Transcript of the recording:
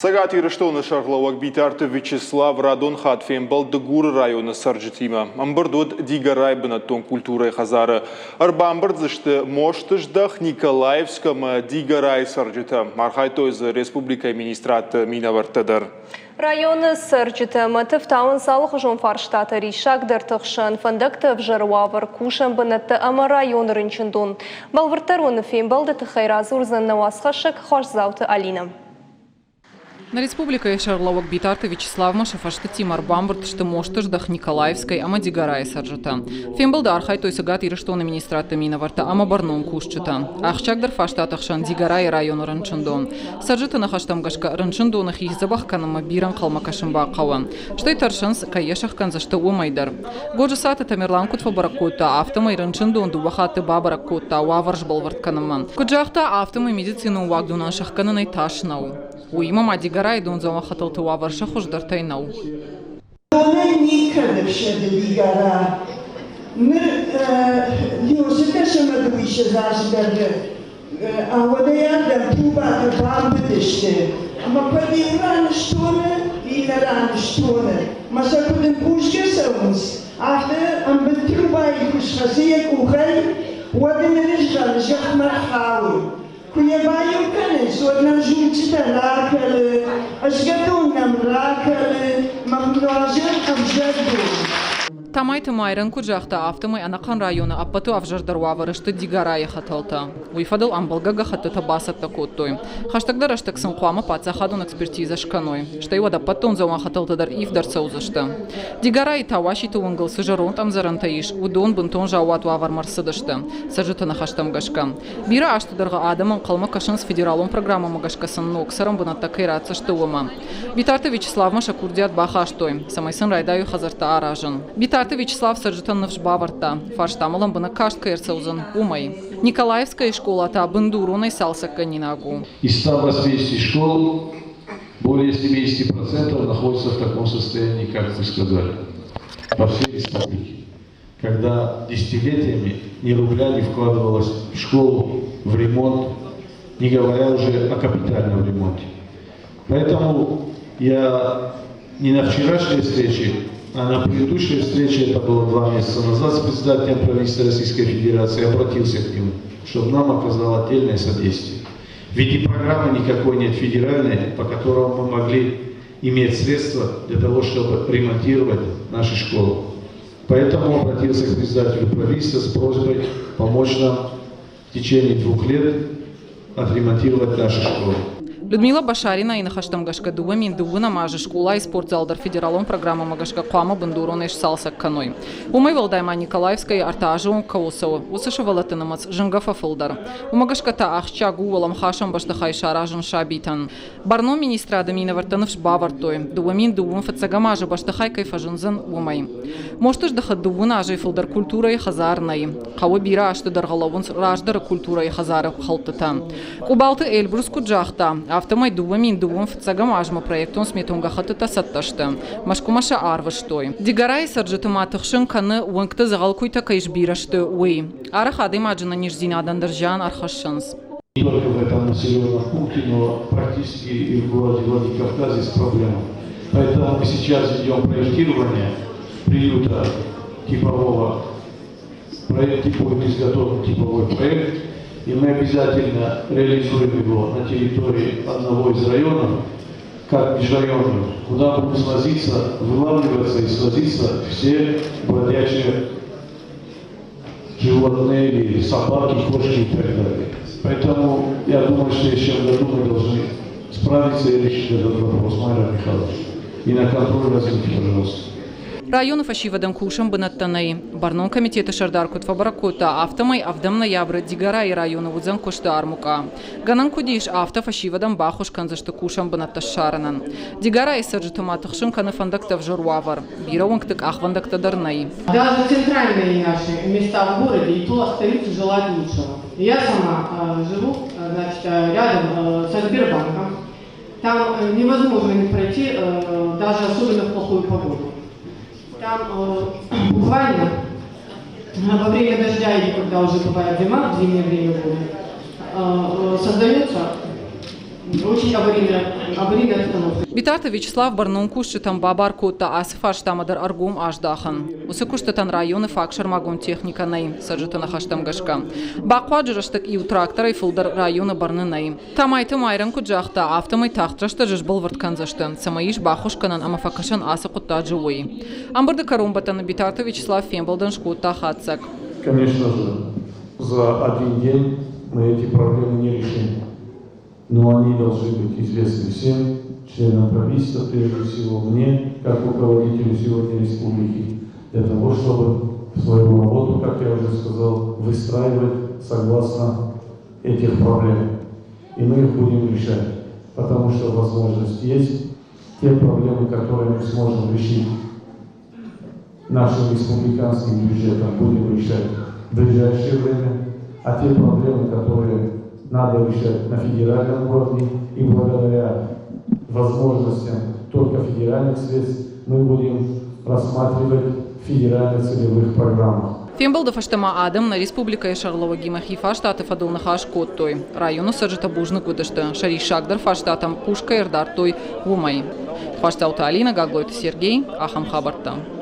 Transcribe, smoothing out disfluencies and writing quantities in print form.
Цӕгат Ирыстоны сӕргълӕууӕг Битарты Вячеслав радон хатт фембӕлд Дыгуры районы цӕрджытимӕ. Ӕмбырд уыд Дигорайы бынӕттон культурӕйы хӕдзары. Ӕрбамбырд дзы сты Мостыздӕх, Николаевск ӕмӕ Дигорайы цӕрджытӕ. Архайдтой дзы республикӕйы министрадты минӕвӕрттӕ дӕр. Районы цӕрджытӕ мӕты фтауынц алыхуызон фарстатӕ риссагдӕрты хсӕн, фӕндӕгты ӕвзӕр уавӕр, кусӕн бынӕттӕ ӕмӕ районы рынчындон. Бӕлвырддӕр уын фембӕлды тыххӕй радзурдзӕн нӕ уацхӕссӕг Хуасдзауты Алинӕ. Нӕ республикӕйы сӕргълӕууӕг Битарты Вячеславмӕ сӕ фӕстытимӕ ӕрбамбырд сты Мостыздӕх Николаевскӕй ӕмӕ Дигорайы цӕрджытӕ. Фембӕлды архайдтой Цӕгат Ирыстоны министрадты минӕвӕрттӕ ӕмӕ бӕрнон кусджытӕ. Ахсджиагдӕр фарстаты хсӕн Дигорайы районы рынчындон. Цӕрджыты ныхӕстӕм гӕсгӕ рынчындоны хи дзӕбӕх кӕнынмӕ бирӕ ӕнхъӕлмӕ кӕсын бахъӕуы. Стӕй тӕрсынц, кӕй йӕ сӕхгӕндзысты, уымӕй дӕр. Годжысаты Тамерлан куыд фӕбӕрӕг кодта, афтӕмӕй рынчындон дыууӕ хатты бабӕрӕг кодта уавӕр сбӕлвырд кӕнынмӕ. Куыд загъта, афтӕмӕй медицинон уагдонӕн сӕхгӕнынӕй тас нӕу. Уыимӕ ма Дигорайы дондзӕуӕн хӕтӕлты уавӕр сӕ хуыздӕртӕй нӕу. Донӕй никӕд ӕфсӕды Дигора. Ныр Лёсытӕ сӕмӕ дыууиссӕдз азы дӕргъы Ауӕдӕй ардӕм трубатӕ бамбыдысты, ӕмӕ кӕд иу ран стоны, иннӕ ран стоны. Мӕ сӕ куыд ӕмпъузгӕ цӕуынц, афтӕ ӕмбыд трубайы куы схӕцы йӕ къухӕй, уӕд ын ӕрызгъӕлы зӕхмӕ рхауы. Куы йӕ баиу кӕнынц, уӕд нӕм зулчъытӕ ракӕлы, ӕзгӕ дон нӕм ракӕлы, мӕ нуазӕн ӕвзӕр дон. Тамайты Майрӕн куыд загъта, афтӕмӕй ӕнӕхъӕн районы ӕппӕты ӕвзӕрдӕр уавӕры сты Дигорайы хӕтӕлтӕ. Уый фӕдыл ӕмбӕлгӕ гӕххӕттытӕ бацӕттӕ кодтой. Хӕстӕгдӕр рӕстӕг сын хъуамӕ паддзахадон экспертизӕ скӕной. Стӕй уӕд ӕппӕт дондзӕуӕн хӕтӕлтӕ дӕр ивд ӕрцӕудзысты. Дигорайы Тауаситы уынгыл цы зӕронд ӕмдзӕрӕнтӕ ис, уыдон бынтон заууат уавӕрмӕ ӕрцыдысты, цӕрджыты ныхӕстӕм гӕсгӕ. Бирӕ азты дӕргъы адӕм ӕнхъӕлмӕ кӕсынц федералон программӕмӕ гӕсгӕ сын ног цӕрӕнбынӕттӕ кӕй ратдзысты, уымӕ. Битарты Вячеславмӕ сӕ курдиат бахастой, цӕмӕй сын райдайой хӕдзӕрттӕ аразын. Битарты Вячеслав цӕрджытӕн ныфс бавӕрдта, фарстамӕ лӕмбынӕг каст кӕй ӕрцӕудзӕн, уымӕй. Николаевскӕйы скъола та бындуронӕй цалцӕггӕнинаг у. Из 180 школ более 70% находятся в таком состоянии, как вы сказали, по всей республике. Когда десятилетиями ни рубля не вкладывалось в школу, в ремонт, не говоря уже о капитальном ремонте. Поэтому я не на вчерашней встрече, а на предыдущей встрече, это было 2 месяца назад, с председателем правительства Российской Федерации, обратился к нему, чтобы нам оказал отдельное содействие. Ведь и программы никакой нет федеральной, по которой мы могли иметь средства для того, чтобы ремонтировать наши школы. Поэтому обратился к председателю правительства с просьбой помочь нам в течение 2 лет отремонтировать наши школы. Людмила Башаринайы ныхӕстӕм гӕсгӕ 2009 азы скъолайы спортзал дӕр федералон программӕмӕ гӕсгӕ хъуамӕ бындуронӕй сцалцӕг кӕной. Уымӕй уӕлдай ма Николаевскӕйы 3 азы онг кӕуыл цӕуы, уыцы сывӕллӕтты нымӕц зынгӕ фӕфылдӕр. Уымӕ гӕсгӕ та ахсджиаг у уӕлӕмхасӕн бӕстыхай саразын сабитӕн. Бӕрнон министрады минӕвӕрттӕ ныфс бавӕрдтой, 2002 фыццӕгӕм азы бӕстыхай кӕй фӕзындзӕн, уымӕй. Мостыздыхы дыууын азӕй фылдӕр культурӕйы хӕдзар нӕй. Хъӕуы бирӕ азты дӕргъы лӕууынц раздӕры культурӕйы хӕдзары хӕлдтытӕ. Къубалты Эльбрус куыд загъта, афтӕмӕй 2002 фыццӕгӕм азмӕ проектон-сметон гӕххӕттытӕ цӕттӕ сты. Мӕскуымӕ сӕ арвыстой. Дигорайы цӕрджыты ма тыхсын кӕны, уынгты дзӕгъӕлкуыйтӕ кӕй сбирӕ сты, уый. Арӕх адӕймаджы ӕнӕниздзинадӕн дӕр зиан ӕрхӕссынц. Не только в этом населенном пункте, но практически и в городе Владикавказ есть проблема. Поэтому мы сейчас ведем проектирование приюта типового. Проект будет изготовлен типовой проект, и мы обязательно реализуем его на территории одного из районов, как межрайонный, куда будут свозиться, вылавливаться и свозиться все бродячие животные или собаки, кошки и так далее. Поэтому я думаю, что еще в году мы должны справиться и решить этот вопрос, Майра Михайлович. И на контроль возьмите, пожалуйста. Районы фӕсивӕдӕн кусӕн бынӕттӕ нӕй. Бӕрнон комитеты сӕрдар куыд фӕбӕрӕг кодта, афтӕмӕй ӕвдӕм ноябры Дигорайы районы уыдзӕн куысты армукъа. Гӕнӕн куыд ис, афтӕ фӕсивӕдӕн баххуыс кӕндзысты кусӕн бынӕттӕ ссарынӕн. Дигорайы цӕрджыты ма тыхсын кӕны фӕндӕгты ӕвзӕр уавӕр. Бирӕ уынгты къахвӕндӕгтӕ дӕр нӕй. Даже центральные наши места в городе и то остаются желать лучшего. Я сама живу, значит, рядом со Сбербанком. Там невозможно не пройти, даже особенно в плохую погоду. Там буквально во время дождя или когда уже бывает зима, в зимнее время года, создается Очень аварийная, аварийная обстановка. Битарты Вячеслав бӕрнон кусджытӕн бабар кодта ацы фарстамӕ дӕр ӕргом аздахын. Уыцы куыстытӕн районы фаг сӕрмагонд техникӕ нӕй, цӕрджыты ныхӕстӕм гӕсгӕ. Бахъуаджы рӕстӕг иу тракторӕй фылдӕр районы бӕрны нӕй. Тамайты Майрӕн куыд загъта, афтӕмӕй тагъд рӕстӕджы сбӕлвырд кӕндзысты, цӕмӕй ис баххуыс кӕнӕн ӕмӕ фӕкӕсӕн ацы хъуыддаджы, уый. Ӕмбырды кӕронбӕттӕны Битарты Вячеслав фембӕлдӕн скодта хатдзӕг. Конечно же, за один день мы эти проблемы не решим. Но они должны быть известны всем членам правительства, прежде всего мне, как руководителю сегодня республики, для того, чтобы свою работу, как я уже сказал, выстраивать согласно этих проблем. И мы их будем решать, потому что возможность есть. Те проблемы, которые мы сможем решить нашим республиканским бюджетом, будем решать в ближайшее время, а те проблемы, которые надо решать на федеральном уровне, и благодаря возможностям только федеральных средств мы будем рассматривать в федеральных целевых программах. Фембӕлды фӕстӕ ма адӕм нӕ республикӕйы сӕргълӕууӕгимӕ хи фарстаты фӕдыл ныхас кодтой. Районы цӕрджытӕ бузныг уыдысты, сӕ риссагдӕр фарстатӕм хъус кӕй ӕрдардтой, уымӕй. Хъуастауты Алинӕ, Гаглойты Сергей, ахӕм хабӕрттӕ.